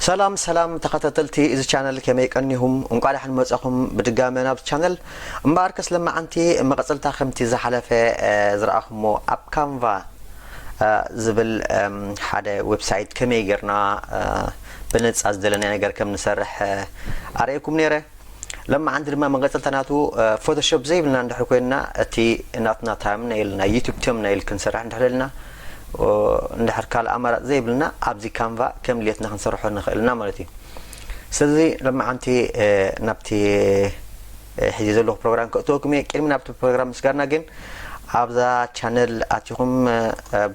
ሰላም ሰላም ተኸታተልቲ እዚ ቻነል፣ ከመይ ቀኒኹም? እንቋዕ ደሓን መጻኹም ብድጋመ ናብዚ ቻነል። እምበኣርከስ ለማዓንቲ መቐጸልታ ከምቲ ዝሓለፈ ዝረኣኹሞ ኣብ ካንቫ ዝብል ሓደ ዌብሳይት ከመይ ጌርና ብነጻ ዝደለናዮ ነገር ከም ንሰርሕ ኣርእየኩም ነይረ። ለማዓንቲ ድማ መቐጸልታ ናቱ ፎቶሾፕ ዘይብልና እንድሕር ኮይንና፣ እቲ ናትና ታምነይል ናይ ዩቱብ ተምነይል ክንሰርሕ እንድሕር ደልና፣ እንድሕር ካልእ ኣማራጺ ዘይብልና ኣብዚ ካንቫ ከም ድሌትና ክንሰርሖ ንኽእል ኢና ማለት እዩ። ስለዚ ለማዓንቲ ናብቲ ሕዚ ዘለኹ ፕሮግራም ከእትወኩም እየ። ቅድሚ ናብቲ ፕሮግራም ምስጋና ግን ኣብዛ ቻነል ኣቲኹም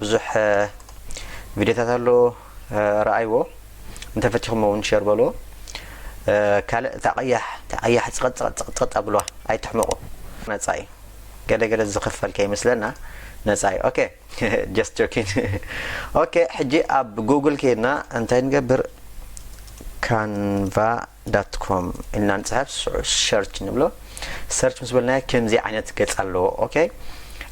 ብዙሕ ቪድዮታት ኣሎ፣ ረኣይዎ። እንተፈቲኹሞ እውን ሸር በልዎ። ካልእ እታ ቀያሕ እታ ቀያሕ ጽቐጥ ጽቐጥ ጽቐጥ ጽቐጥ ኣብልዋ፣ ኣይትሕመቑ። ነጻ እዩ። ገለ ገለ ዝኽፈል ከይመስለና፣ ነጻ እዩ። ኦኬ፣ just joking። ኦኬ፣ ሕጂ ኣብ ጉግል ከይድና እንታይ ንገብር? ካንቫ ዳት ኮም ኢልና ንጽሕፍ፣ ሰርች ንብሎ። ሰርች ምስ በልናዮ ከምዚ ዓይነት ገጽ ኣለዎ። ኦኬ፣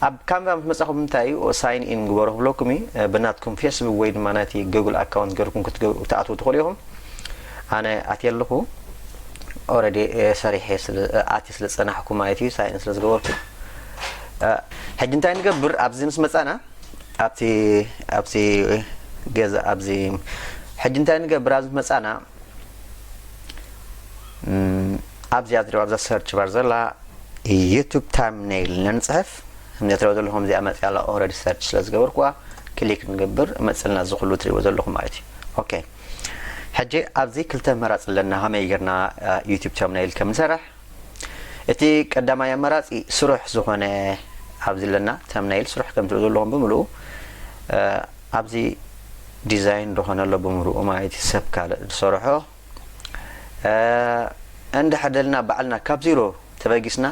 ኣብ ካንቫ ምስ መጻኹም እንታይ እዩ ሳይን ኢን ግበሩ ክብለኩም እዩ። ብናትኩም ፌስቡክ ወይ ድማ ናይቲ ጉግል ኣካውንት ገርኩም ክትኣትዉ ትኽእሉ ኢኹም። ኣነ ኣትየ ኣለኹ። ኦረዲ ሰሪሐ ኣትየ ስለ ዝጸናሕኩ ማለት እዩ፣ ሳይን ስለ ዝገበርኩ። ሕጂ እንታይ ንገብር? ኣብዚ ምስ መጻና ኣብቲ ኣብቲ ገዛ ኣብዚ ሕጂ እንታይ ንገብር? ኣብዚ ምስ መጻና ኣብዚኣ ትሪእዋ ኣብዛ ሰርች ባር ዘላ ዩቱብ ታምኔል ነንጽሕፍ። ከምዚኣ ትሪእዋ ዘለኹም እዚኣ መጽያ ኣላ፣ ኦረዲ ሰርች ስለ ዝገበርኩዋ ክሊክ ንገብር፣ መጽልና እዚ ኩሉ ትሪእዎ ዘለኹም ማለት እዩ። ኦኬ፣ ሕጂ ኣብዚ ክልተ ኣማራጺ ኣለና፣ ከመይ ጌርና ዩቱብ ታምኔል ከም ንሰርሕ። እቲ ቀዳማይ ኣማራጺ ስሩሕ ዝኾነ ኣብዚ ኣለና፣ ታምናይል ስሩሕ ከም ትሪኡ ዘለኹም ብምልኡ ኣብዚ ዲዛይን ዝኾነ ኣሎ ብምልኡ ማለት እዩ፣ ሰብ ካልእ ዝሰርሖ። እንድሕር ደልና ባዕልና ካብ ዜሮ ተበጊስና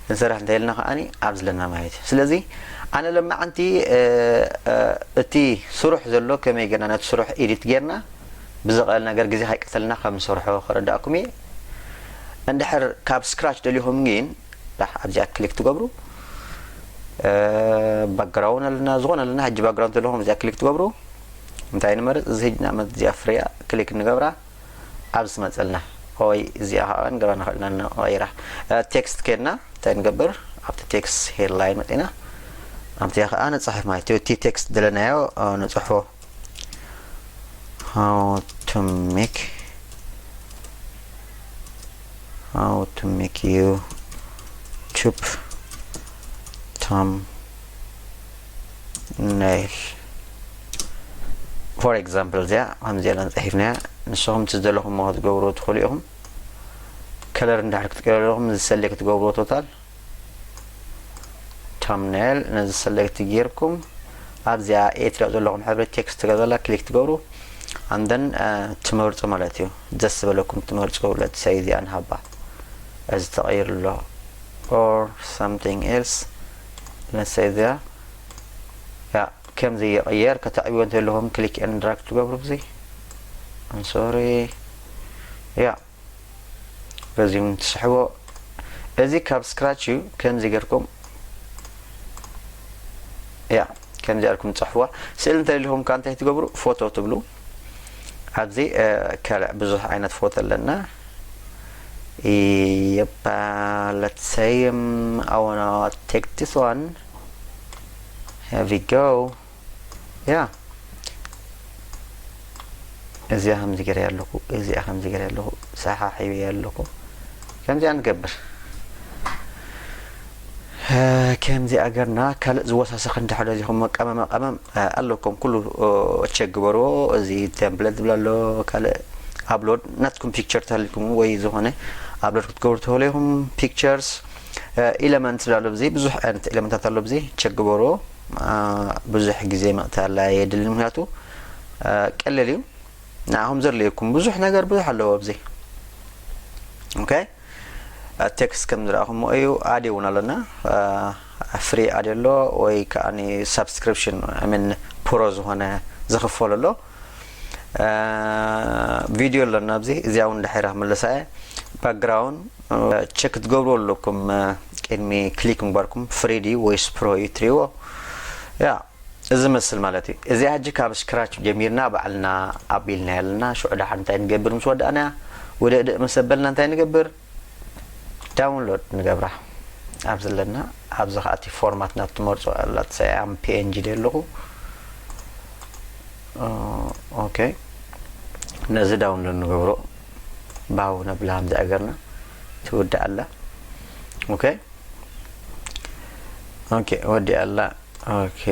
ክንሰርሕ እንተይልና ከዓኒ ኣብዚ ኣለና ማለት እዩ። ስለዚ ኣነ ለማዓንቲ እቲ ስሩሕ ዘሎ ከመይ ጌርና ነቲ ስሩሕ ኤዲት ጌርና ብዝቐለል ነገር ግዜ ከይቀተልና ከም ንሰርሖ ከረዳእኩም እየ። እንድሕር ካብ ስክራች ደሊኹም ግን ራሕ ኣብዚኣ ክሊክ ትገብሩ። ባክግራውንድ ኣለና፣ ዝኾነ ኣለና። ሕጂ ባክግራውንድ ዘለኹም እዚኣ ክሊክ ትገብሩ። እንታይ ንመርጽ? እዚ ሕጂ ንኣብነት እዚኣ ፍርያ ክሊክ ንገብራ፣ ኣብዚ ትመጸልና። ወይ እዚኣ ከዓ ንገብራ ንኽእልና ንቐይራ። ቴክስት ኬድና እንታይ ንገብር? ኣብቲ ቴክስት ሄድላይን መጺና ኣብዚኣ ከዓ ንጽሕፍ ማለት እዩ። እቲ ቴክስት ደለናዮ ንጽሕፎ። How to make how to make YouTube thumbnail for example እዚኣ ከምዚኣ ኢልና እንጽሒፍናያ። ንስኹም እቲ ዝደለኹምዎ ክትገብሩ ትኽእሉ ኢኹም። ከለር እንድሕር ክትቀይሩ ኣለኹም እዚ ሰሌክት ትገብርዎ ቶታል ታምኔል ነዚ ሰሌክት ጌርኩም ኣብዚኣ ኤ ትሪኦ ዘለኹም ሕብሪ ቴክስት ትገዛላ ክሊክ ትገብሩ ኣንደን ትመርፁ ማለት እዩ። ደስ ዝበለኩም ትመርፁ። ለትሰይ እዚኣ ንሃባ እዚ ተቐይሩ ኣሎ or something else። ለትሰይ እዚኣ ያ ከምዚ ይቕየር። ከተዕብዮ እንተለኹም ክሊክ ኤንድ ድራግ ትገብሩ ብዚ I'm sorry ያ በዚ እውን ትስሕቦ። እዚ ካብ ስክራች እዩ። ከምዚ ጌርኩም ያ ከምዚ ኣልኩም ጽሕፍዋ። ስእሊ እንተልይኹም ከ እንታይ ትገብሩ? ፎቶ ትብሉ። ኣብዚ ካልዕ ብዙሕ ዓይነት ፎቶ ኣለና። Yep, let's say um, I wanna take this one. Here we go. ያ እዚኣ ከምዚ ገይረ ኣለኹ፣ እዚኣ ከምዚ ገይረ ኣለኹ፣ ሰሓሒበ ኣለኹ። ከምዚኣ ንገብር። ከምዚኣ ገርና ካልእ ዝወሳሰኽ እንድሕር ደዚኹም ቀመመ ቀመም ኣለኩም ኩሉ ቸክ ግበርዎ። እዚ ቴምፕሌት ዝብል ኣሎ፣ ካልእ ኣፕሎድ ናትኩም ፒክቸር ተሃልኩም ወይ ዝኾነ ኣፕሎድ ክትገብሩ ትኽእሉ ኢኹም። ፒክቸርስ ኤለመንት ዝብል ኣሎ፣ ብዙሕ ዓይነት ኤለመንታት ኣሎ፣ ብዚ ቸክ ግበርዎ። ብዙሕ ግዜ ምቕታል ኣየድልን፣ ምክንያቱ ቀለል እዩ። ንዓኹም ዘድልየኩም ብዙሕ ነገር ብዙሕ ኣለዎ ኣብዚ። ኦኬ፣ ቴክስት ከም ዝረኣኹሞ እዩ። ኣድ እውን ኣለና፣ ፍሪ ኣድ ኣሎ ወይ ከዓ ሳብስክሪፕሽን ሚን ፕሮ ዝኾነ ዝኽፈል ኣሎ። ቪድዮ ኣለና ኣብዚ። እዚኣ እውን ድሒራ ክምልሳ እየ። ባክግራውንድ ቸክ ክትገብሩ ኣለኩም ቅድሚ ክሊክ ምግባርኩም። ፍሪ ድዩ ወይስ ፕሮ እዩ ትሪእዎ? ያ እዚ መስል ማለት እዩ። እዚኣ ሕጂ ካብ ስክራች ጀሚርና ባዕልና ኣቢልና ያለና ሽዑ ደሓር እንታይ ንገብር ምስ ወዳእና ወደ እድእ መሰበልና እንታይ ንገብር ዳውንሎድ ንገብራ ኣብዚ ኣለና። ኣብዚ ከኣቲ ፎርማት ናት ትመርጾ ኣላት ሰያም ፒኤንጂ ደ ኣለኹ። ኦኬ፣ ነዚ ዳውንሎድ ንገብሮ። ባው ነብላ ከምዚ ኣገርና ትውዳእ ኣላ። ኦኬ፣ ኦኬ፣ ወዲኣ ኣላ። ኦኬ፣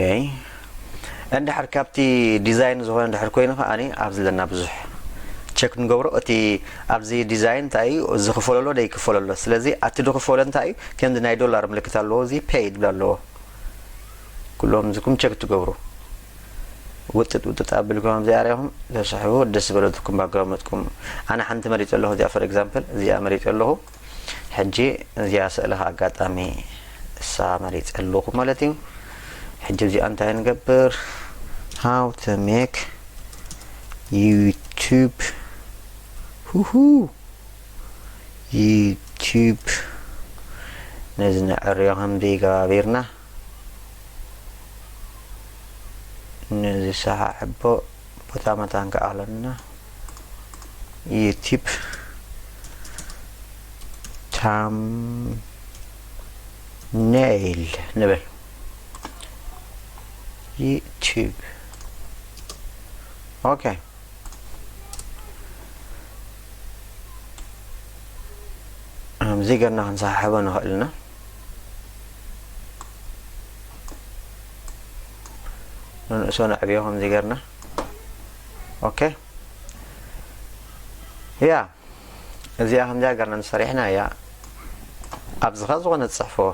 እንድሕር ካብቲ ዲዛይን ዝኾነ እንድሕር ኮይኑ ከኣኒ ኣብዚ ለና ብዙሕ ቸክ ንገብሮ። እቲ ኣብዚ ዲዛይን እንታይ እዩ ዝኽፈለሎ ደይክፈለሎ። ስለዚ ኣቲ ድኽፈሎ እንታይ እዩ ከምዚ ናይ ዶላር ምልክት ኣለዎ፣ እዚ ፔይ ድብል ኣለዎ። ኩሎም እዚኩም ቸክ ትገብሩ። ውጥጥ ውጥጥ ኣቢልኩም ኣብዚ ኣርያኹም ተስሕቡ፣ ደስ ዝበለትኩም ባክግራውንድ መጥኩም። ኣነ ሓንቲ መሪጸ ኣለኹ፣ እዚኣ ፎር ኤግዛምፕል እዚኣ መሪጸ ኣለኹ። ሕጂ እዚኣ ስእሊ ኣጋጣሚ እሳ መሪጸ ኣለኹ ማለት እዩ። ሕጂ እዚኣ እንታይ ንገብር? How to make YouTube፣ ሁሁ፣ YouTube። ነዚ ነዕርዮ ከምዚ ገባቢርና ነዚ ሰሓሕቦ ቦታ መታን ከኣለና YouTube ታምኔል ንብል። YouTube። ኦኬ። ከምዚ ገርና ክንሰሓሕቦ ንኽእል ኢና። ንንእሶ ነዕብዮ ከምዚ ገርና። ኦኬ። ያ፣ እዚኣ ከምዚኣ ገርና እንሰሪሕና እያ። ኣብዚ ኸ ዝኾነ ትጽሕፍዎ።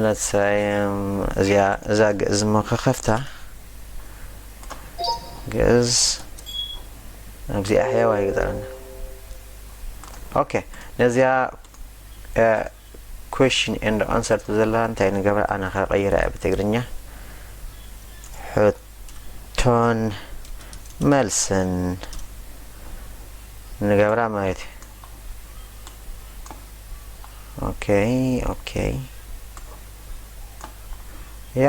Let's say፣ እም፣ እዚኣ፣ እዛ ግእዝ እሞ ክኸፍታ። ግእዝ፣ ኣብዚኣ ሕያዋ ይግጠረና። ኦኬ፣ ነዚኣ፣ እ፣ question and answer ትብል ዘላ እንታይ ንገብራ? ኣነ ከቐይራ እየ ብትግርኛ። ሕቶን መልስን ንገብራ ማለት እዩ። ኦኬ፣ ኦኬ። ያ።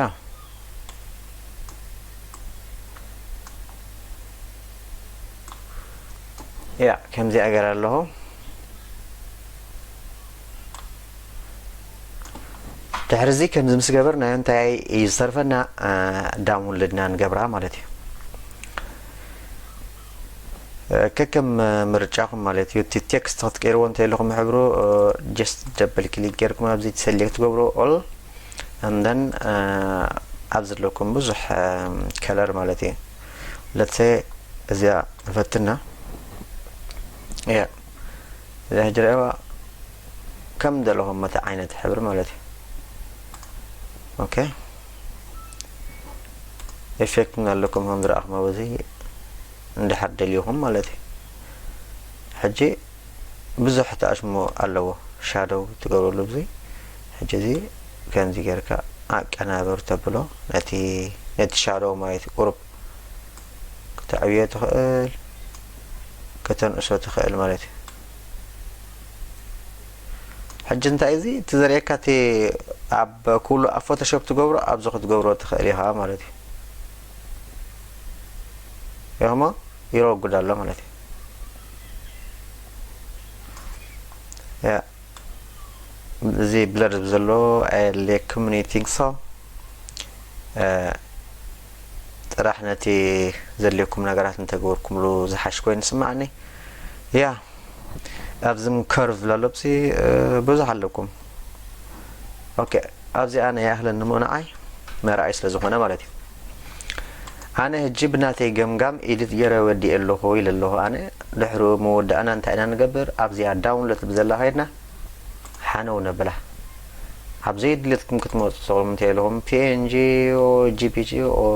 ያ፣ ከምዚ ኣገር ኣለኹ። ድሕሪ እዚ ከምዚ ምስ ገበርናዮ እንታይ እዩ ዝተርፈና? እ፣ ዳውንሎድና ንገብራ ማለት እዩ። እ፣ ከከም ምርጫኹም ማለት እዩ። እቲ ቴክስት ክትቀይርዎ እንተኢልኹም ሕብሩ፣ እ፣ ጀስት ደብል ክሊክ ጌርኩም ኣብዚ ሰሌክት ትገብሩ ኦል፣ and then፣ እ፣ ኣብ ዘለኩም ብዙሕ፣ እ፣ ከለር ማለት እዩ። Let's say እዚኣ ንፈትና። ያ፣ እዚኣ ሕጂ ርኣዋ ከም ዘለኹም መተ ዓይነት ሕብሪ ማለት እዩ። ኦኬ። ኤፌክት እውን ኣለኩም ከም ዝረኣኹም ኣብዚ እንድሕር ደልዩኹም ማለት እዩ። ሕጂ ብዙሕ ተኣሽሞ ኣለዎ ሻዶው ትገብረሉ ብዙ። ሕጂ እዚ ከምዚ ጌርካ ኣቀናብር ተብሎ ነቲ፣ ነቲ ሻዶው ማለት እዩ። ቁሩብ ከተዕብዮ ትኽእል፣ ከተንእሶ ትኽእል ማለት እዩ። ሕጂ እንታይ እዚ እቲ ዘርእየካ እቲ ኣብ ኩሉ ኣብ ፎቶሾፕ ትገብሮ ኣብዚ ክትገብሮ ትኽእል ኢኻ ማለት እዩ። ይኸሞ ይረጉድ ኣሎ ማለት እዩ። ያ፣ እዚ ብለር ዘሎ ኣየድልየኩም ኒ ቲንክ ሶ። እ፣ ጥራሕ ነቲ ዘድልየኩም ነገራት እንተገበርኩምሉ ዝሓሽ ኮይኑ ይስምዓኒ። ያ፣ ኣብዚም ከርቭ ዝብላ ኣሎ፣ ብሲ፣ እ፣ ብዙሕ ኣለኩም። ኦኬ፣ ኣብዚኣ ናይ ኣህለን ንሞ ንዓይ መርኣይ ስለ ዝኾነ ማለት እዩ። ኣነ ሕጂ ብናተይ ገምጋም ኤዲት ገይረ ወዲኤ ኣለኹ ኢለ ኣለኹ። ኣነ ድሕሪኡ መወዳእና እንታይ ኢና ንገብር? ኣብዚኣ ዳውንሎድ ብዘላ ከይድና ሓነው ነብላ። ኣብ ዘየድልየትኩም ክትመጹ ትኽእሉ፣ እንታይ ኢልኹም? ፒኤንጂ ኦ ጂፒጂ ኦ፣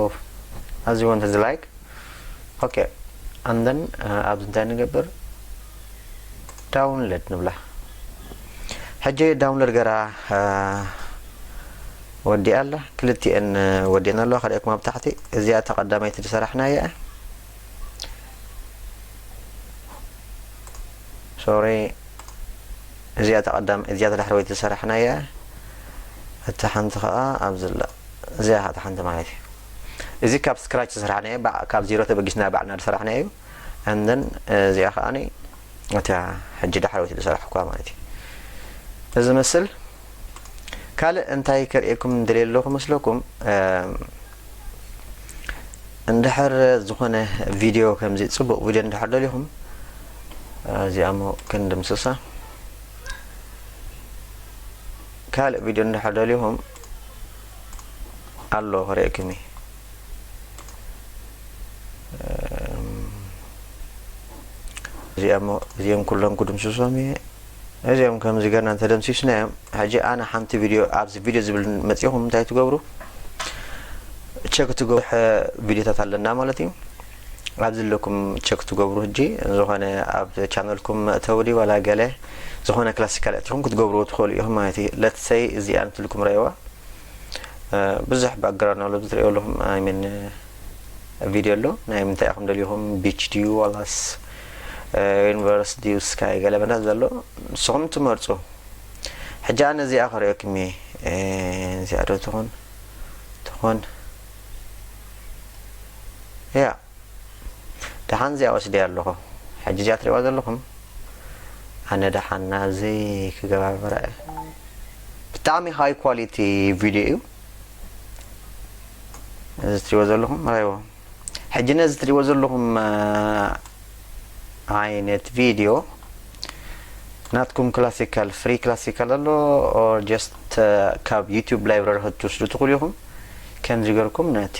as you want to like። ኦኬ፣ and then፣ እ፣ ኣብዚ እንታይ ንገብር? ዳውንሎድ ንብላ። ሕጂ ዳውንሎድ ገራ፣ እ፣ ወዲኣ ኣላ። ክልቲኤን፣ እ፣ ወዲኤን ኣለዋ። ከርእየኩም ኣብ ታሕቲ። እዚኣ እታ ቀዳመይቲ ዝሰራሕናያ እያ። ሶሪ፣ እዚኣ እታ ቀዳም-፣ እዚኣ እታ ዳሕረወይቲ ዝሰራሕናያ እያ። እታ ሓንቲ ኸኣ ኣብዚ ኣላ። እዚኣ እታ ሓንቲ ማለት እዩ። እዚ ካብ ስክራች ዝሰራሕናዮ፣ ባዕ-፣ ካብ ዜሮ ተበጊስና ባዕልና ዝሰራሕናዮ እዩ። And then እዚኣ ከዓኒ እታ ሕጂ ዳሕረወይቲ ዝሰራሕኩዋ ማለት እዩ። እዚ መስል ካልእ እንታይ ከርእየኩም ደልየ ኣለኹ መስለኩም? እም፣ እንድሕር ዝኾነ ቪድዮ ከምዚ ጽቡቕ ቪድዮ እንድሕር ደሊኹም፣ እዚኣ እሞ ክንድምስሳ። ካልእ ቪድዮ እንድሕር ደሊኹም ኣሎ ክርእየኩም እዩ። እም፣ እዚኣ እሞ እዚኦም ኩሎም ክድምስሶም እየ። እዚኦም ከምዚ ገርና እንተደምሲስናዮም፣ ሕጂ ኣነ ሓንቲ ቪድዮ፣ ኣብዚ ቪድዮ ዝብል መጺኹም እንታይ ትገብሩ? ቸክ ትገብሩ፣ ቪድዮታት ኣለና ማለት እዩ። ኣብዚ ዘለኩም ቸክ ትገብሩ። ሕጂ ዝኾነ ኣብ ቻነልኩም መእተዊ ድዩ ዋላ ገለ ዝኾነ ክላሲካል ኣእቲኹም ክትገብርዎ ትኽእሉ ኢኹም ማለት እዩ። Let's say እዚኣ እንትልኩም ረእይዋ። እ፣ ብዙሕ ባክግራውንድ ኣሎ፣ እዚ ትርእዩ ኣለኹም። I mean፣ እ፣ ቪድዮ ኣሎ። ናይ ምንታይ ኢኹም ደሊኹም? ቢች ድዩ ዋላስ፣ እ፣ ዩኒቨርስ ድዩ ስካይ ገለ መለ ዘሎ፣ ንስኹም ትመርጹ። ሕጂ ኣነ እዚኣ ከርእየኩም እየ። እ፣ እዚኣ ዶ ትኾን? ትኾን። ያ። ደሓን እዚኣ ወስደያ ኣለኹ። ሕጂ እዚኣ ትሪእዋ ዘለኹም፣ ኣነ ደሓን ናዚ ክገባብራ እየ። ብጣዕሚ ሃይ ኳሊቲ ቪድዮ እዩ እዚ ትሪእዎ ዘለኹም፣ ራይዎ። ሕጂ ነዚ ትሪእዎ ዘለኹም፣ እ፣ ዓይነት ቪድዮ ናትኩም ክላሲካል፣ ፍሪ ክላሲካል ኣሎ፣ ኦር ጀስት፣ እ፣ ካብ ዩቲዩብ ላይብረሪ ክትወስዱ ትኽእሉ ኢኹም። ከምዚ ገርኩም ነቲ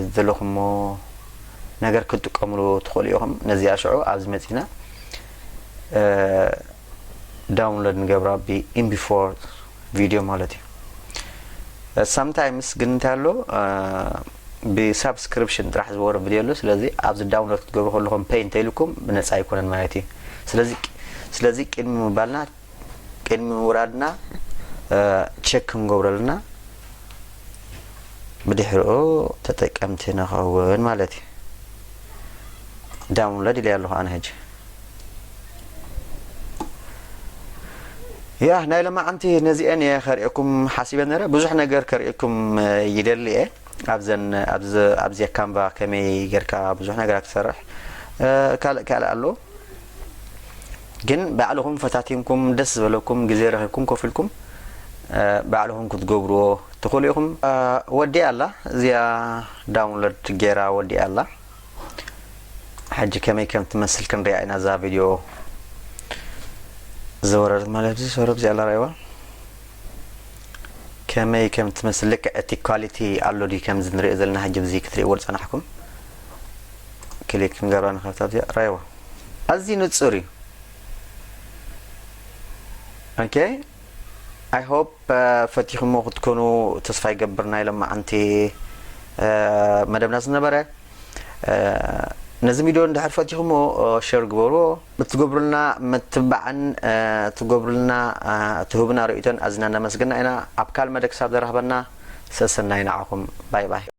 ዝደለኹሞ ነገር ክትጥቀምሉ ትኽእሉ ኢኹም። ነዚኣ ሽዑ ኣብዚ መጺና፣ እ፣ ዳውንሎድ ንገብራ ብ ኤም ቢ ፎር ቪድዮ ማለት እዩ። እ፣ ሳምታይምስ ግን እንታይ ኣሎ፣ እ፣ ብሳብስክሪፕሽን ጥራሕ ዝወርድ ቪድዮ ኣሎ። ስለዚ ኣብዚ ዳውንሎድ ክትገብሩ ከለኹም ፔይ እንተኢልኩም ብነጻ ኣይኮነን ማለት እዩ። ስለዚ፣ ስለዚ ቅድሚ ምባልና፣ ቅድሚ ምውራድና፣ እ፣ ቸክ ክንገብረልና ብድሕሪኡ ተጠቀምቲ ንኸውን ማለት እዩ። ዳውንሎድ ኢለ ኣለኹ ኣነ ሕጂ። ያ፣ ናይ ለማዓንቲ ነዚአን እየ ከርእየኩም ሓሲበ ነረ። ብዙሕ ነገር ከርእየኩም፣ እ፣ ይደሊ እየ። ኣብዘን፣ ኣብዚ፣ ኣብዚ ካንቫ ከመይ ጌርካ ብዙሕ ነገራት ትሰርሕ፣ እ፣ ካልእ፣ ካልእ ኣሎ። ግን ባዕልኹም ፈታቲንኩም ደስ ዝበለኩም ግዜ ረኺብኩም ኮፍ ኢልኩም፣ እ፣ ባዕልኹም ክትገብርዎ ትኽእሉ ኢኹም። እ፣ ወዲኣ ኣላ፣ እዚኣ ዳውንሎድ ጌራ ወዲኣ ኣላ። ሕጂ ከመይ ከም ትመስል ክንሪኣ ኢና እዛ ቪድዮ ዝወረደት ማለት እዚ ሰረብ እዚኣ ኣላ ራእይዋ። ከመይ ከም ትመስል ልክዕ እቲ ኳሊቲ ኣሎ ድዩ ከምዚ ንሪኦ ዘለና ሕጂ ብዚ ክትሪእዎ ዝጸናሕኩም። ክሊክ ክንገብራ ንኸፍታ እዚኣ ራእይዋ። ኣዝዩ ንጹር እዩ። ኦኬ። I hope፣ እ፣ ፈቲኹሞ ክትኮኑ ተስፋ ይገብር። ናይ ለማዓንቲ፣ እ፣ መደብና ዝነበረ፣ እ፣ ነዚ ቪድዮ እንድሕር ፈቲኹሞ፣ እ፣ ሸር ግበርዎ። ብትገብሩልና ምትብባዕን፣ እ፣ ትገብሩልና፣ እ፣ ትህቡና ርእይቶን ኣዝና እናመስገና ኢና። ኣብ ካልእ መደብ ክሳብ ዘራኽበና ሰሰናዩ ንዓኹም። ባይ ባይ።